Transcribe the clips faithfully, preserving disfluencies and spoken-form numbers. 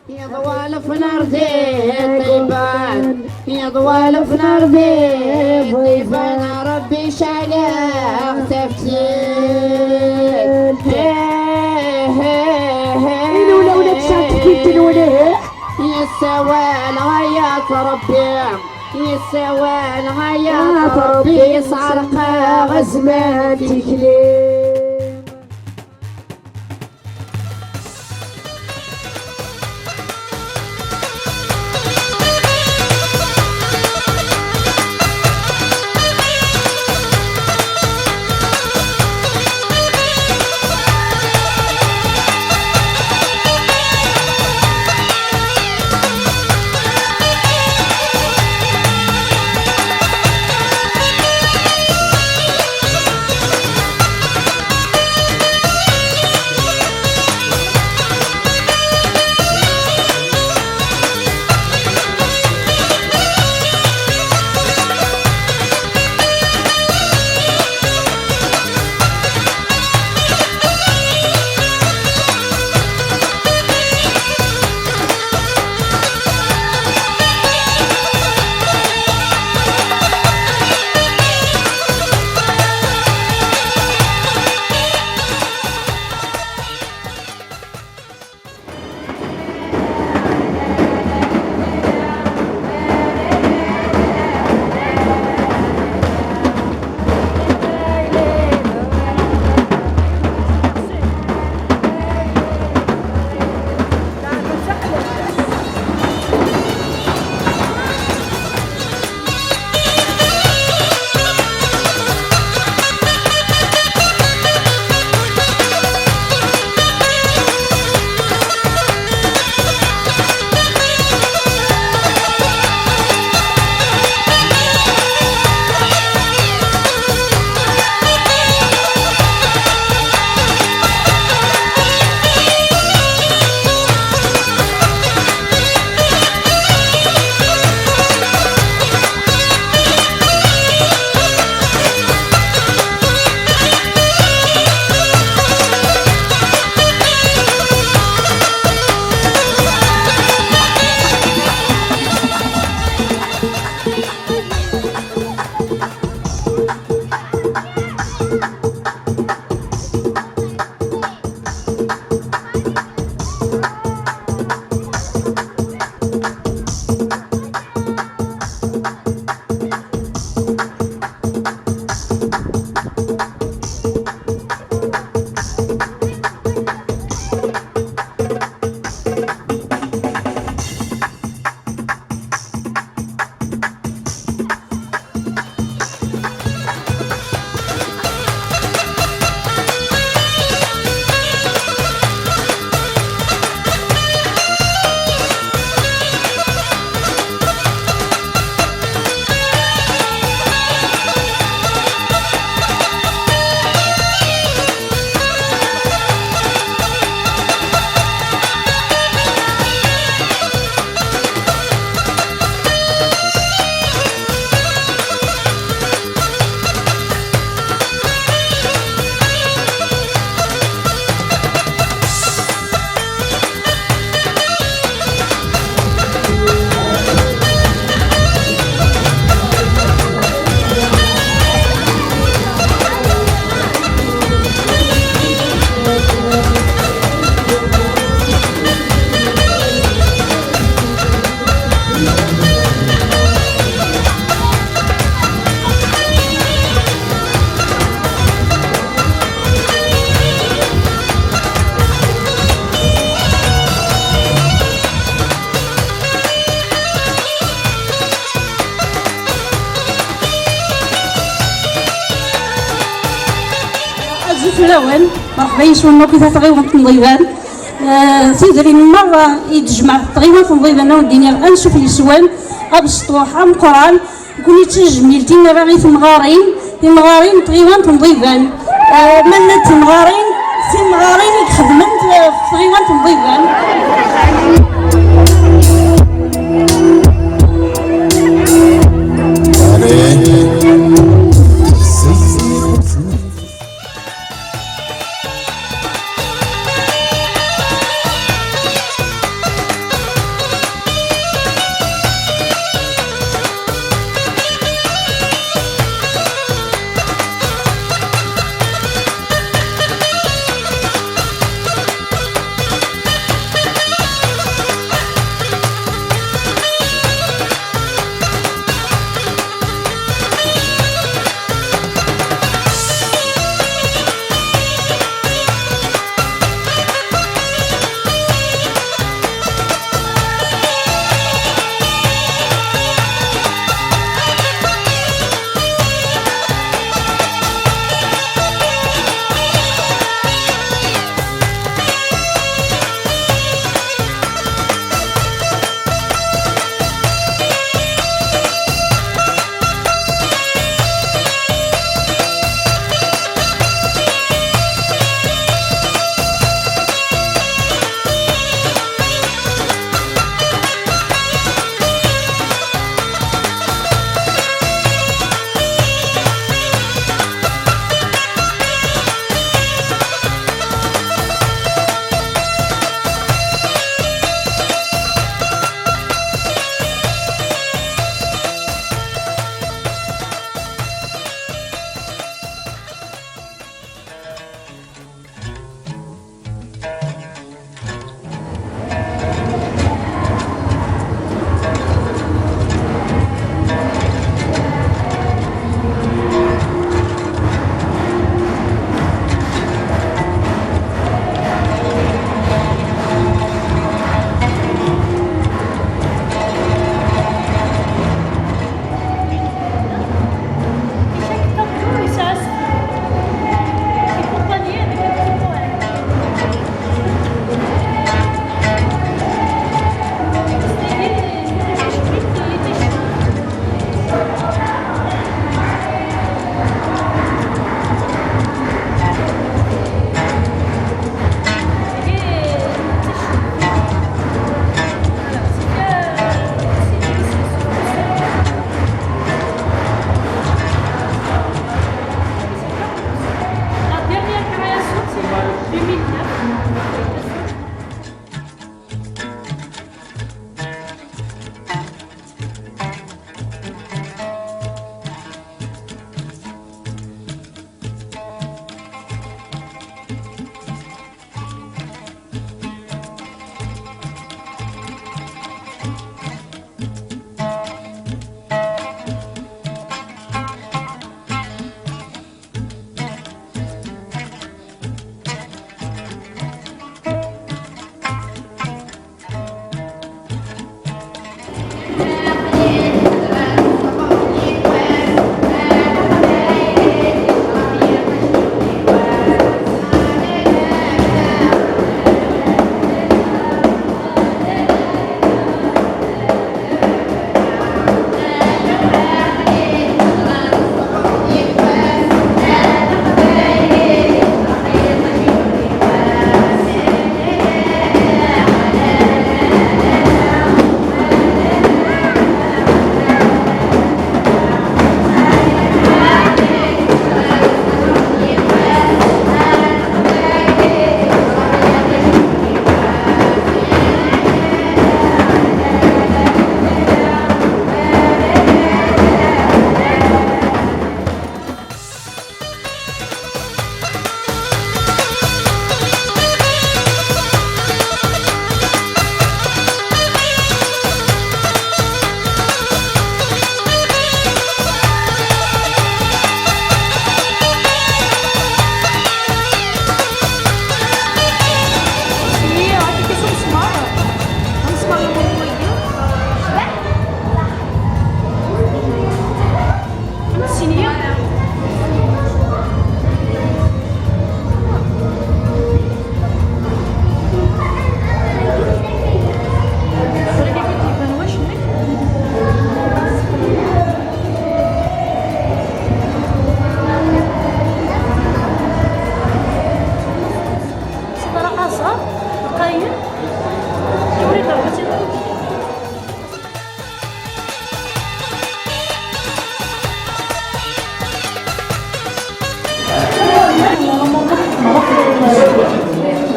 Yeḍwalef n ardi ṭiban, yeḍwalef n ardi ṭiban, Ṛebbi cɛel-aɣ taftilt. Ilula ula d taftilt n wulih. Yessawal ɣaya-t Ṛebbi, yessawal ɣaya-t Ṛebbi, yesɛerq-aɣ azman tikli. Azul fell-awen, merḥba yes-wen akk i tɣiwant n Ḍiban. Eh, tidrin merra i d-tejmeɛ tɣiwant n Ḍiban, ad wen-d-iniɣ ansuf yes-wen, abesṭuḥ ameqqran, nekkni d tajmilt i nerra i temɣarin, timɣarin n tɣiwant n Ḍiban. Eh, ma nella d timɣarin, d timɣarin i ixeddmen, eh, f tɣiwant n Ḍiban.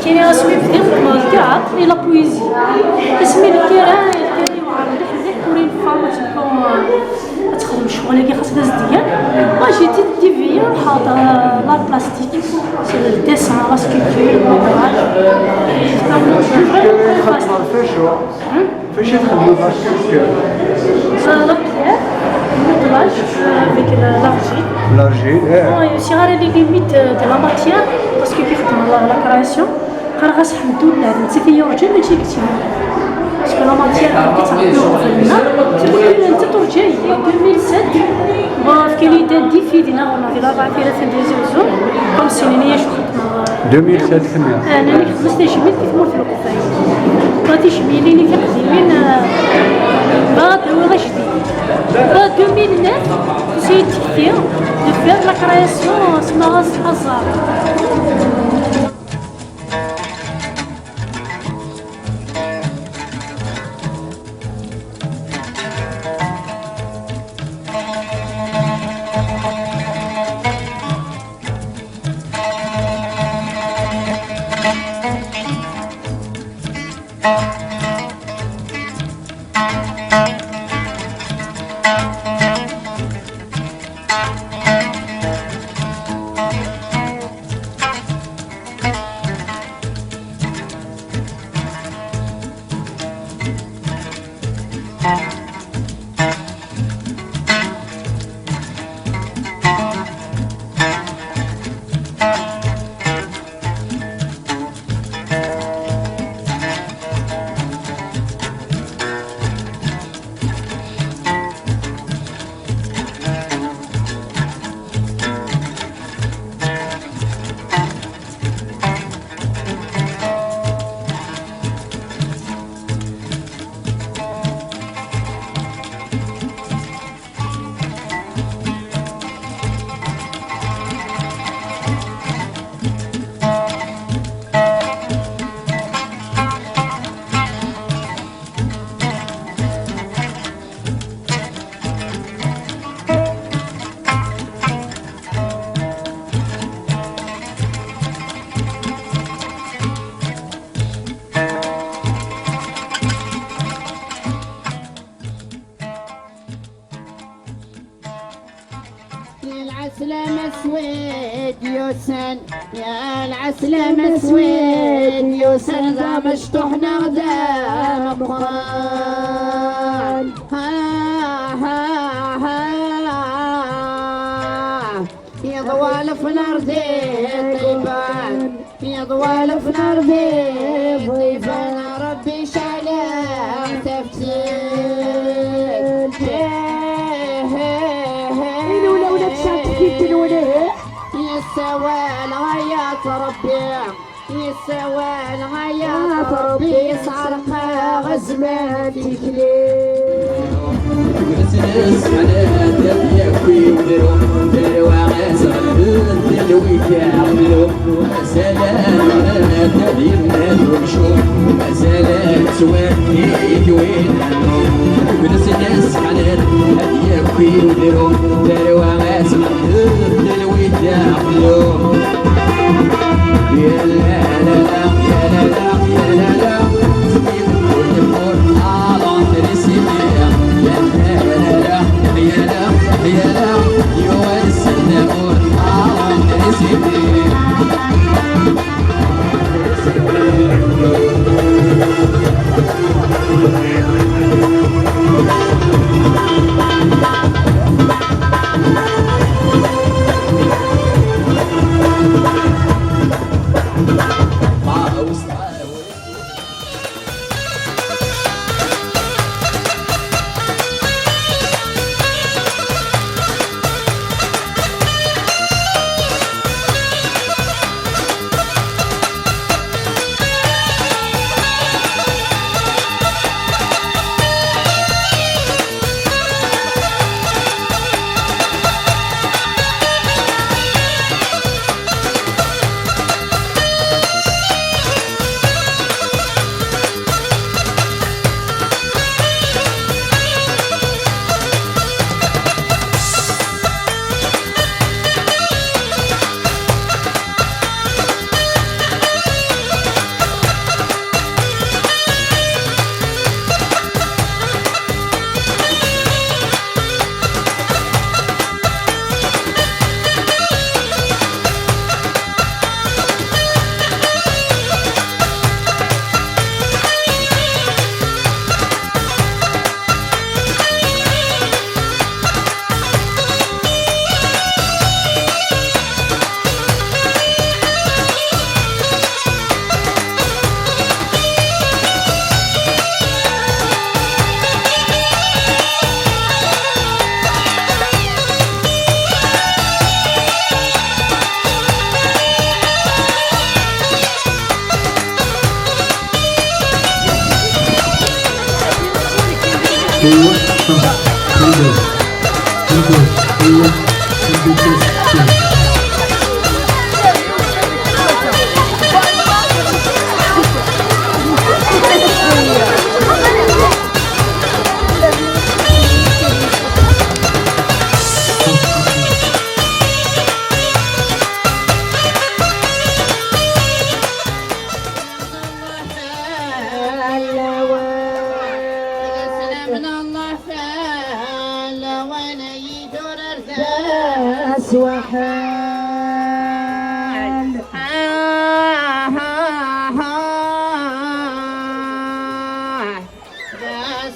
كاين اسمي بديت في التياتر et la poésie. اسمي الكيران، الكيران يوعر مليح مليح، كورين فام تكون تخدم الشغل اللي خاصها تدير. Moi j'ai été déviée حاضر l'art plastique, c'est le dessin, la sculpture, le modelage. Fais chez le modelage, qu'est-ce que Euh, la pierre, le modelage, euh, avec la- l'argile. L'argile, eh. Ouais, c'est rare les limites, euh, de la matière, parce que كيف la, la création. قال غاس حمد الله، نسيت يرجع ماشي كتير. Parce que la matière كتعطيو قبلنا، تبقى انت ترجعي. deux mille sept، في كاين لي دات ديفي دينا غنا في الأربعة كيلو في دوزي وزو، كوم سينينيا شو خدمة. deux mille sept كنا. انا اللي خدمت تجميل في تمورت القفايل. غادي شميلين في قديمين، آه، بعد هو غا جديد. بعد deux mille neuf، c'est difficile de faire la création, c'est ma race hasard. العسلامة سويد يوسن، يا العسلامة سويد يوسن، ذا مشطوحنا ذا مقران. ها ها ها، يضوال في الأرض طيبان. يضوال في الأرض ضيفان، ربي شعلان تفتيت. إلو لو نتشات كيف تنولي. يسوى الغايات ربي، يسوى الغايات ربي، صار ما غزلت تكليل.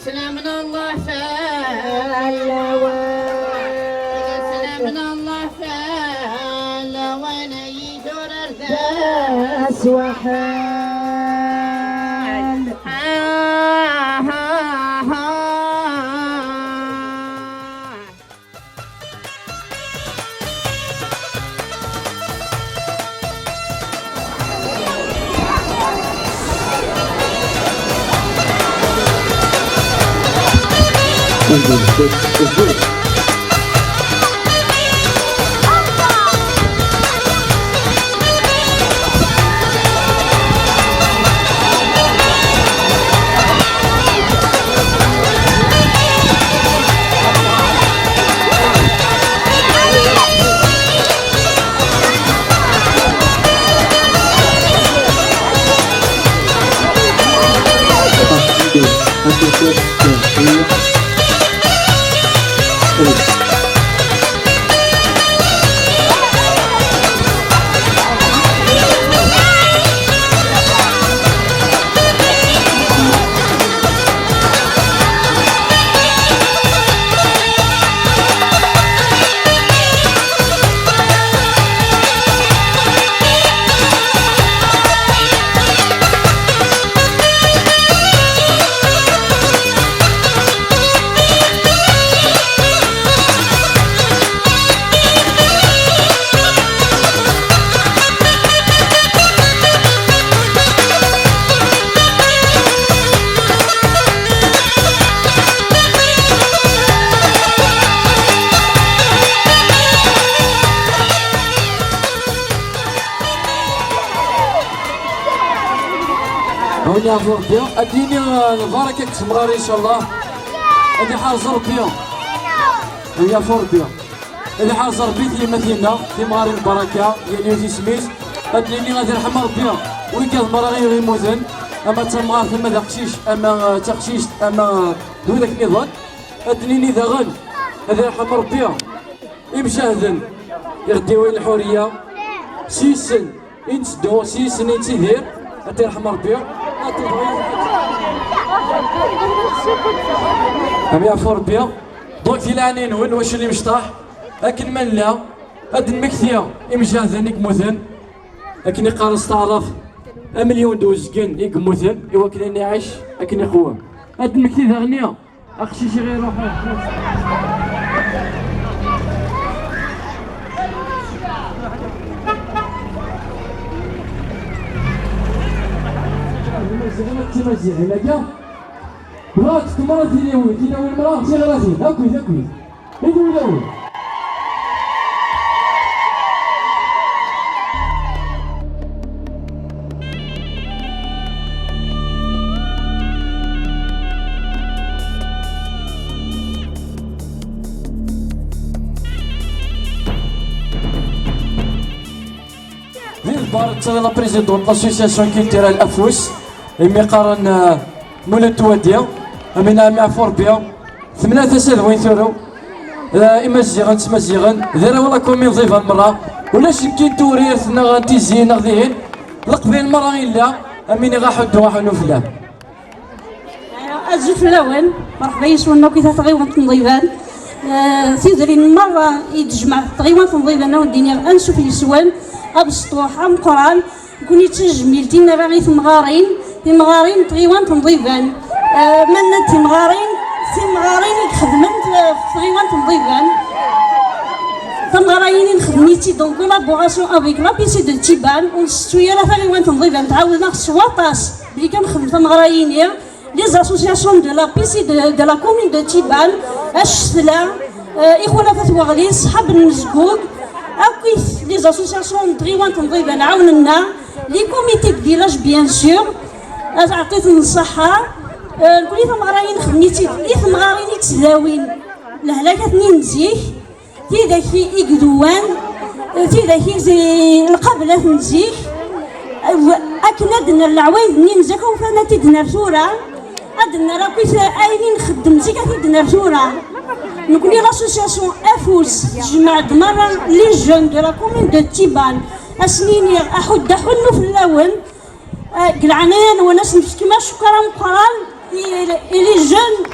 Selamun Allah fell-awen. Selamun Allah fell-awen, ay idurar d aswaḥel. Awen yeɛfu Rebbi, ad d-yini, eh, lbaraka deg temɣer, incallah. Ad iḥrez Rebbi. Awen yeɛfu Rebbi. Ad iḥrez Rebbi tiyemmatin-nneɣ, timɣarin n lbaraka, yal yiwet isem-is. Ad d-nini ad irḥem Rebbi wigad merra i yemmuten, ama d tamɣart, ama d aqcic, ama, eh, d taqcict, ama, eh, d widak nniḍen. Ad d-nini daɣen ad irḥem Rebbi imjahden iɣeddiwen n lḥuriya, s yis-sen i netteddu, s yis-sen i nettidir, ad t-irḥem Rebbi. Ad t-, am yeɛfu Rebbi. Donc, di leɛnaya-nwen, wacul imecṭaḥ, akken ma nella, ad d-nmekti imjahden i yemmuten, akken iqqaren s taɛrabt, amelyun d uzgen i yemmuten, i wakken ad iɛic akken iqwem. Ad d-nmekti daɣen aqcic i ɣ-iruḥen. Timaziɣin akka, bɣiɣ ad tqemmreḍ tilawin, tilawin merra d tiɣratin, akkit, akkit. Idudawen. Di lbar d la présidente de l'association culturelle Afus, imi qqaren, euh, Mulud Tuwadi, Amina Ami Afurbi, temla tasa d win turew, euh, Imaziɣen d Tmaziɣen, d arraw n la commune Ḍiban merra, ulac nekkin n Tewrirt neɣ n Tizi neɣ dihin, Leqbayel merra yella, Amina Ɣaḥuddu Ɣaḥunu fell-am. Azul fell-awen, merḥba yes-wen akk i tɣiwant n Ḍiban. Eh, tudrin merra i d-tejmeɛ tɣiwant n Ḍiban, ad wen-d-iniɣ ansuf yes-wen, abesṭuḥ ameqqran, nekkni d tajmilt i nerra i temɣarin, timɣarin n tɣiwant n Ḍiban. Eh, ma nna d timɣarin, timɣarin i ixedmen, eh, f tɣiwant n Ḍiban. Tameɣra-yini nxedm-itt-id en collaboration avec l'A P C de Tiban, ur nsettu ara taɣiwant n Ḍiban, tɛawen-aɣ s waṭas belli kan nxedm tameɣra-yini. Les associations de la P C de, de la commune de Tiban, Acetla, euh, Ixulafat Weɣlis, Ṣṣḥab n Mezgug, akkit les associations n tɣiwant n Ḍiban ɛawnen-aɣ, les comités de village bien sûr, ad ɛṭiten ṣṣaḥa, euh, nekni tameɣra-nni nxeddem-itt-id i temɣarin i yettdawin lehlakat-nni n zik, tidak i, i iduwan, tidak i zi-, lqablat n zik, akken ad d-nerr leɛwayed-nni n zik, ufan ad t-id-nerr tura, ad d-nerr akk ayen i nxeddem zik ad t-id-nerr tura. Nekni l'association Afus tejmeɛ-d merra les jeunes de la commune de Tiban, ad sen-iniɣ aḥuddu aḥunnu fell-awen. Ah, deg leɛnaya-nwen, ad sen-tefkem acekkeṛ ameqqran i, i les jeunes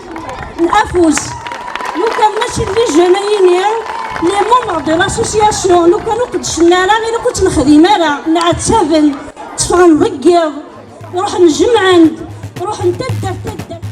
n Afus. Lukan mačči d les jeunes, ay-ini, les membres de l'association, lukan ur qeddcen ara, ilaq ur ttnexdim ara, nɛettaben, tteffɣen deg yiḍ, ruḥen jemɛen-d, ruḥen taddart, taddart.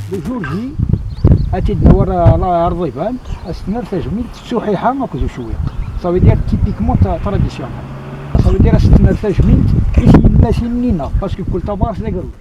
Le jour J, ad tt-id-nawi ar, ar Ḍiban, ad s-nerr tajmilt d tsuḥiḥa akked ucewwiq. Ça veut dire typiquement tra-, traditionnel. Ça veut dire ad s-nerr tajmilt i tyemmatin-nni-nneɣ, parce que kul tabaret d agerruj.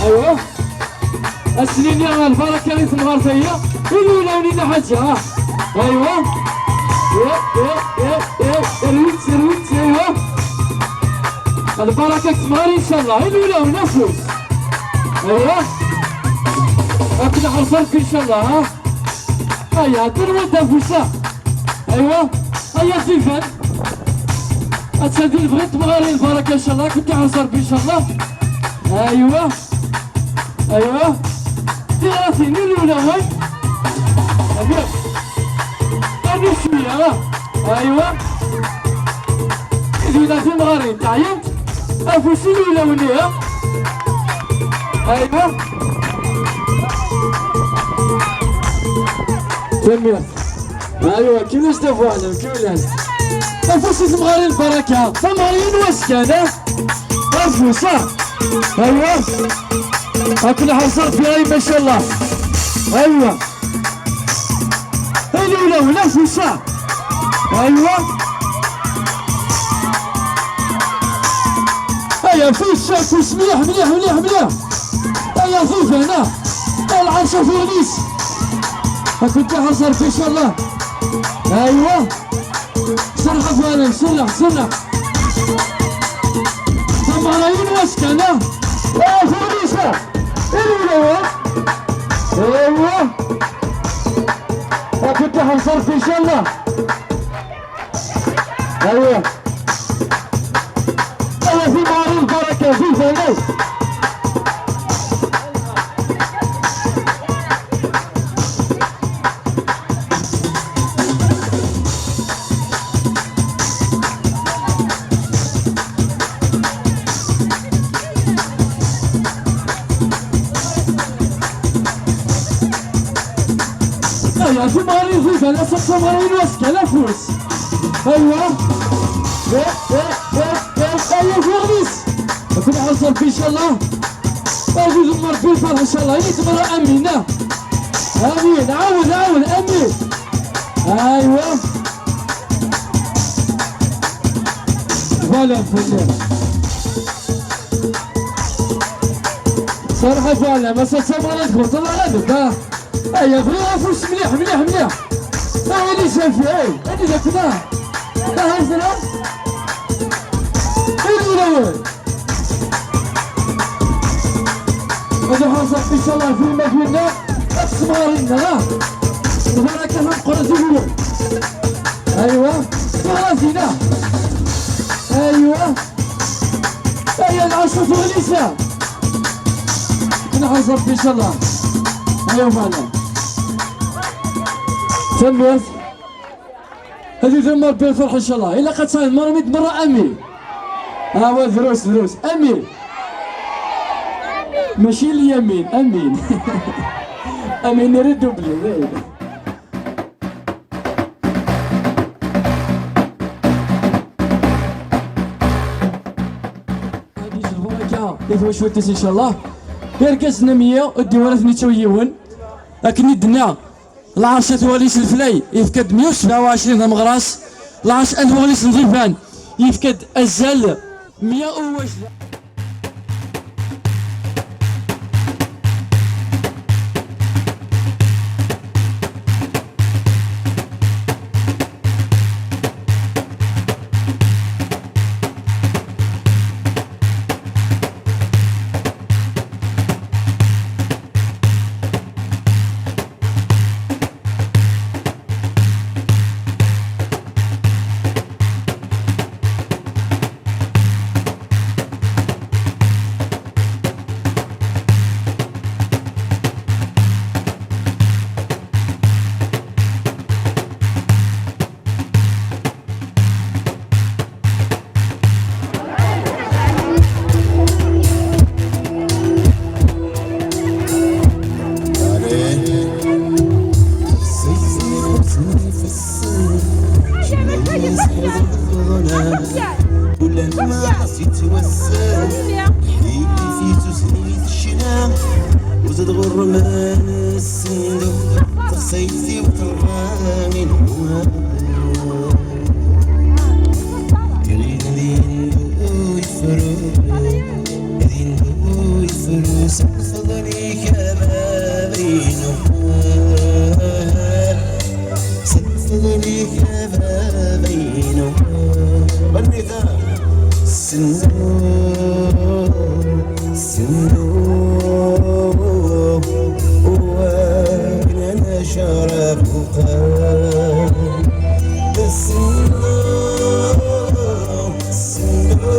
Aywa. Aslini lbaraka i temɣart-aya. Ulu ulawen-in a ḥaǧa. Aywa. Yep, yep, yep, yep. Rwit, rwit, aywa. Lbaraka deg temɣar, incallah. Ulu ulawen, afus. Aywa. Akken ḥerṣen, incallah, ha? Aya, tenwa tafusa. Aywa, aya ziban. Atta din bɣiɣ temɣarin, lbaraka, incallah, kent iḥrez Rebbi, incallah. Aywa, aywa. Tiɣratin n ulawen. Amir. Rnu cwiya. Aywa. Tiɣratin n temɣarin, teɛyamt. Afus i ulawen-nni, ha? Aywa. Tanemmirt. Aywa, kilas d abuɛlam, kilas. Afus i temɣarin, lbaraka. Tamɣarin n wass kan, ha? Afus, ha? Aywa. Akken ḥerṣ Rebbi, ay, macallah. Aywa. Ay, ulawen, afus, ha? Aywa. Ay, afus, afus, mliḥ, mliḥ, mliḥ, mliḥ. Ay, afus, hana. Ay, lɛerc a tuɣnis. Akken ḥerṣ Rebbi, incallah. Aywa. Serreḥ a Fuɛlan, serreḥ, serreḥ. Tamɣara-inu ass kan, ah? Ah, Fuɛlan, ah? Inu lawan? Aywa. Akken ḥerṣ Rebbi, incallah. Aywa. Aywa, fi mari lbaraka, fi zanay. Ay, a timɣarin iẓidan, ass-a d tamɣara-inu ass kan afus. Aywa. Eh, eh, eh, eh, aywa, Fuɛlan. Akken ḥerṣ Rebbi, incallah. Ad izem Rebbi lferḥ, incallah. Ini tmara amin, ah. Amin. Ɛawed, ɛawed, amin. Aywa. Voilà, fell-am. Serreḥ a Fuɛlan, ma s-, tamɣara tguṭ, Allah ɣadeb, ah. Aya, bɣiɣ afus mliḥ, mliḥ, mliḥ. Ah, Elisa, fi, ay, Elisa, kna. Ah, Elisa. Ay, ulawen. Ad iḥrez Rebbi, incallah, fi lma fina, ad tesmeɣrin-nneɣ, ah. Lbaraka tameqqrant i wul. Aywa, tiɣratin-a. Aywa. Aya, lɛerc a tuɣnis-a. Ad iḥrez Rebbi, incallah. Aywa, meɛna. Tanemmirt. Ad izem Rebbi lferḥ, incallah. Ilaq ad tesɛiḍ mara mi d-merra amin. Awa, drus, drus. Amin. Mačči Lyamin, amin. Amin, reddoubli. Ad yezhu akka i twacult-is, incallah. Irgazen am yi, ur d-iwala ten-ittaw yiwen. Akken i d-tenna, Lɛerc At Walis Leflay yefka-d meyya u sebɛa u ɛecrin d ameɣras, Lɛerc At Walis Nḍiban yefka-d azal meyya u wajda. Ula ma ɣas yettwassen, yekfi-t usrid ccna, uzad ɣur-man ssendu, taxsayt-iw terra i nehwa. Iɣil ad yendu yefru, ad yendu yefru. S lfeḍl-ik a baba-inu, s lfeḍl-ik a baba-inu. Ɣennit-a. Sennu, sennu, wakken ad necreb uqerru. Sennu, sennu,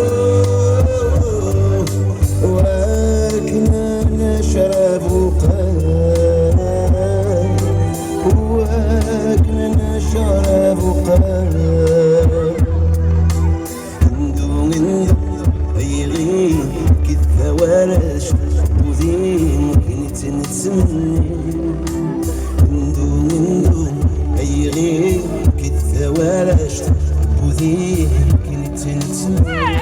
wakken ad necreb uqerru, wakken ad necreb uqerru. Ndu, ndu, ayɣi kif warrac, wudin akken i tt-nettmenni. Ndu, ndu, ayɣi kif warrac, wudin akken i tt-nettmenni.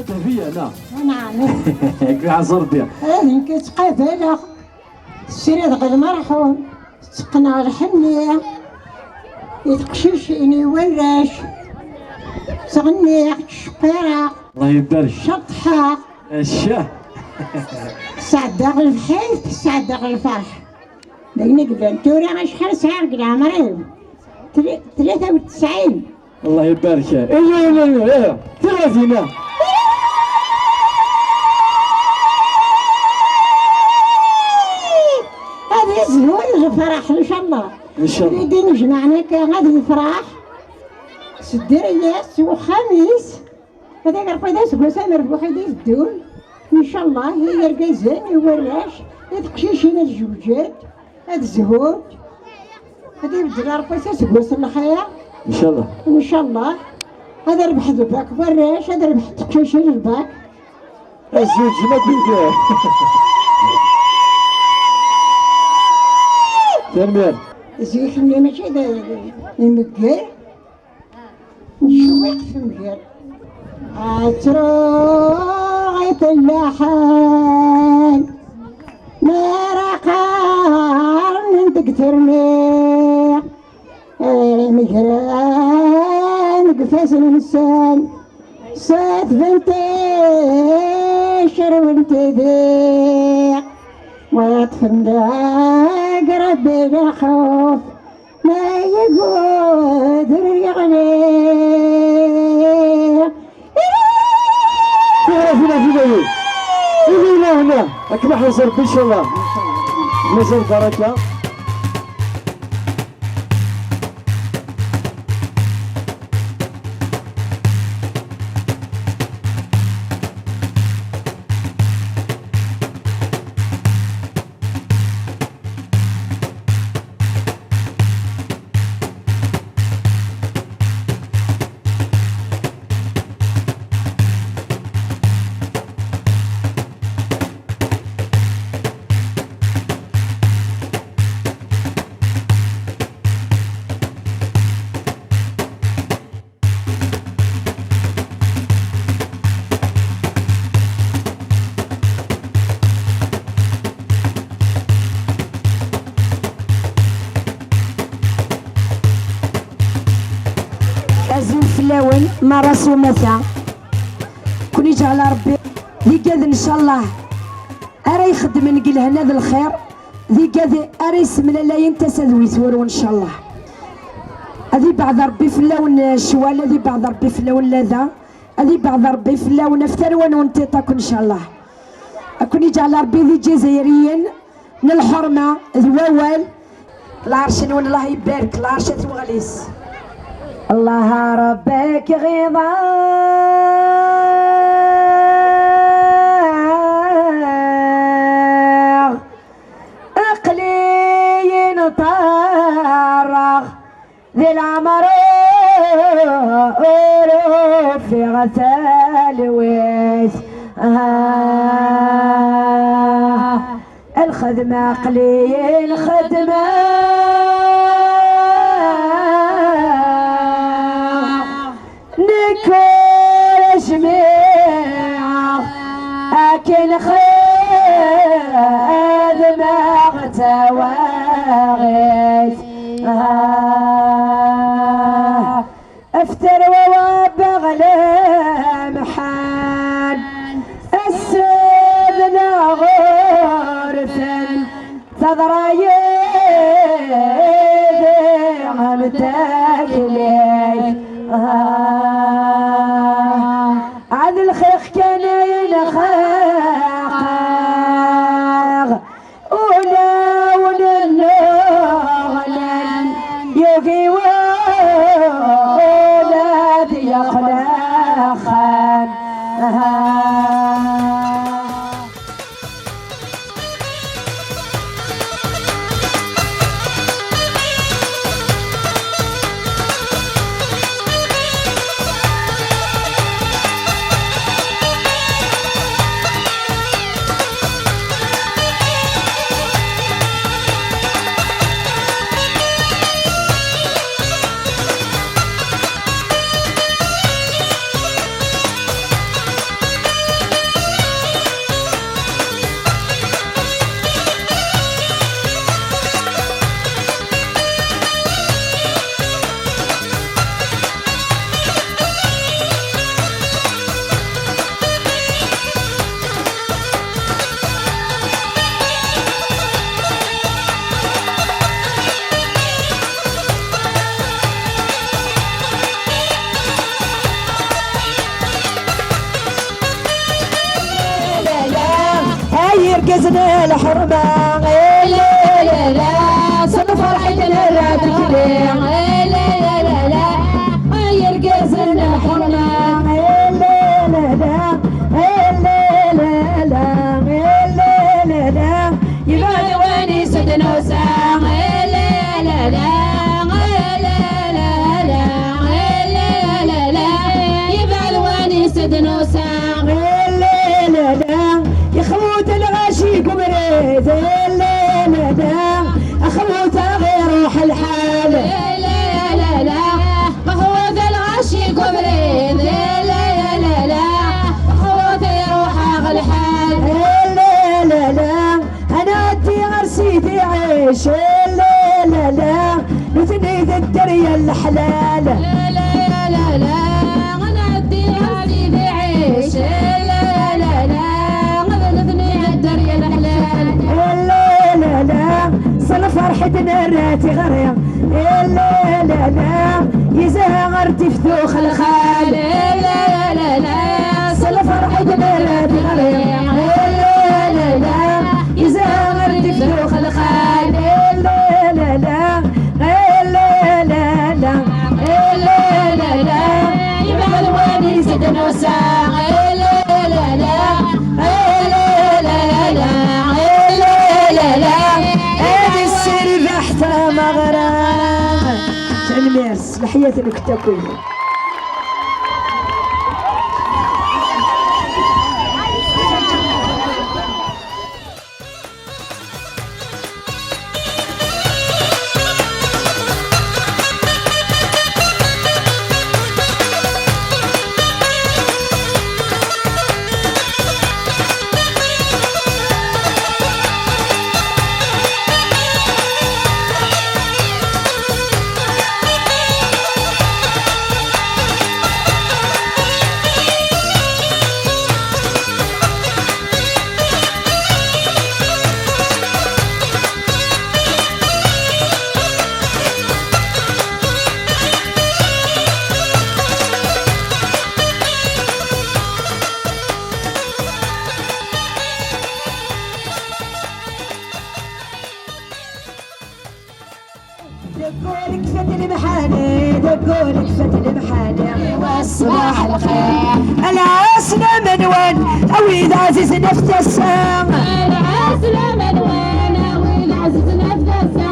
Dehbiya, neɣ? Nɛam. Deg lɛeẓ Rebbi. Eh, nekk ttqabaleɣ. Ssirideɣ lmerḥum, tteqqneɣ lḥenni, i teqcicin, i warrac, ttɣenniɣ, ttceqqireɣ, Allah ibarek. Ceṭṭḥeɣ. Acca. Sɛeddaɣ lbḥit, sɛeddaɣ lferḥ. D ayen i yellan. Tura acḥal sɛiɣ deg leɛmer-iw? Tl-, tlata u tesɛin. Allah ibarek. Ih, ih, ih, ih. Tiɣazina. Ad yezhu lefraḥ, ncallah. Ncallah. Wid d-inejmaɛen akka, ad yefraḥ s dderya-s, s uxxam-is. Ad agerfeḍ aseggas amerbuḥ i d-iteddun, ncallah, i yergazen, i warrac, i teqcicin ad zewǧent, ad zhunt, ad ibeddel Ṛebbi aseggas n lxir. Ncallah. Ncallah. Ad rbeḥ lbak warrac, ad rbeḥ teqcicin lbak. Ad zewǧen akk iger. Tanemmirt. Zik-nni mačči d imegger. Ncewwiq temger. Ad truɣ i tellaḥan. Mi ara qqaren deg termiɣ. Imegran deg ifassen-nsen. Setbent, cerwent diɣ. Waṭfen deg Rebbi lxuf. Ma yegguder yeɣli. Tura fina fina yi. Ini hna hna. Akken aḥrez Rebbi, ncallah. Mazal baraka. Azul fell-awen, merra s umata. Kun iǧɛel Ṛebbi d igad, ncallah, ara ixeddmen deg lehna d lxir, d igad ara yessemlalayen tasa d wi turew, ncallah. Ad ibeɛd Ṛebbi fell-awen ccwal, ad ibeɛd Ṛebbi fell-awen lada, ad ibeɛd Ṛebbi fell-awen ɣef tarwa-nwen tiṭ akk, ncallah. Ad ken-iǧɛel Ṛebbi d iǧazzayriyen n lḥerma d wawal. Lɛerc-nwen, Allah ibarek, lɛerc at Weɣlis. Allah Ṛebbi k-iɣiḍ-aɣ, aql-i nṭerreɣ di leɛmer ur ufiɣ talwit. Ah. Lxedma aql-i nxeddem nekk ur jmiɛeɣ akken xedmeɣ tawaɣit. Ah. Ɣef tarwa wabbaɣ lemḥan, assed neɣ urfen, teḍra yid-i ameddakel-ik. Ah, ɛad lxiq kan ay nxaqeɣ. Ulawen nnuɣnan, yugi ula d yeqlan. Yergazen lḥerma, la, la, la, s lferḥ i d-nerra tikli, la, la, la, la, ay yergazen lḥerma, la, la, la, la, la, la, la, la, la, yebɛed wanis d nusa, la, la, la, la, la, la, la, la, la, la, yebɛed wanis d nusa, la, la, la, la. Yexwet lɣaci deg ubrid, la, la, la, xwet-aɣ iruḥ lḥal. La, la, la, la, xwet lɣaci deg ubrid, la, la, la, la, xwet iruḥ-aɣ lḥal. La, la, la, la, ad nɛeddi ɣer Sidi Ɛic, la, la, la, nutni d dderya n leḥlal. La, la, la, la, ad nɛeddi ɣer Sidi Ɛic, la, la, la, la, d nutni d dderya n leḥlal. La, la, la, s lferḥ i d-nerra tiɣri, la, la, la, yezha ɣer tifdux lxal. La, la, la, la, s lferḥ i d-nerra tiɣri, la, la, la, la, yezha ɣer tifdux lxal. La, la, la, la, la, la, la, la, la, yebɛed wanis d nusa, la, la, la, la, la, la, la, la, la, ad issirbeḥ tameɣra. Tanemmirt, s leḥya-nwen akk. Deg ur kfat lemḥani, deg ur kfat lemḥani, wa ṣṣbeḥ lxir. Lɛeslama-nwen, a wid ɛzizen ɣef tasa. Lɛeslama-nwen, a wid ɛzizen ɣef tasa.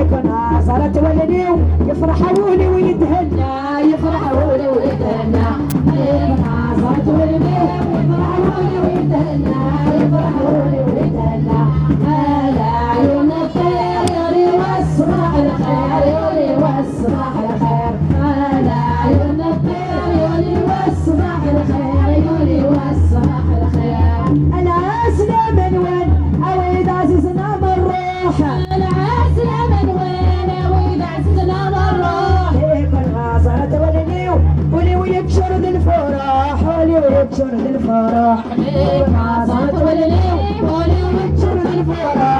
Ikun ẓrat wallen-iw, yefreḥ wul-iw yethenna, yefreḥ wul-iw yethenna. Ikun ẓrat wallen-iw, yefreḥ wul-iw yethenna, yefreḥ wul-iw yethenna. Ala ɛyun Ṣṣbeḥ lxir, yuli wass ṣṣbeḥ lxir. Ala ɛyun ṭṭir, yuli wass ṣṣbeḥ lxir, yuli wass ṣṣbeḥ lxir. Lɛeslama-nwen, a wid ɛzizen am ṛṛuḥ. Lɛeslama-nwen, a wid ɛzizen am ṛṛuḥ. Ikun ɣaẓret wallen-iw, ul-iw yeččur d lfuruḥ, ul-iw yeččur d lfuruḥ. Ikun ɣaẓret wallen-iw, ul-iw yeččur d lfuruḥ.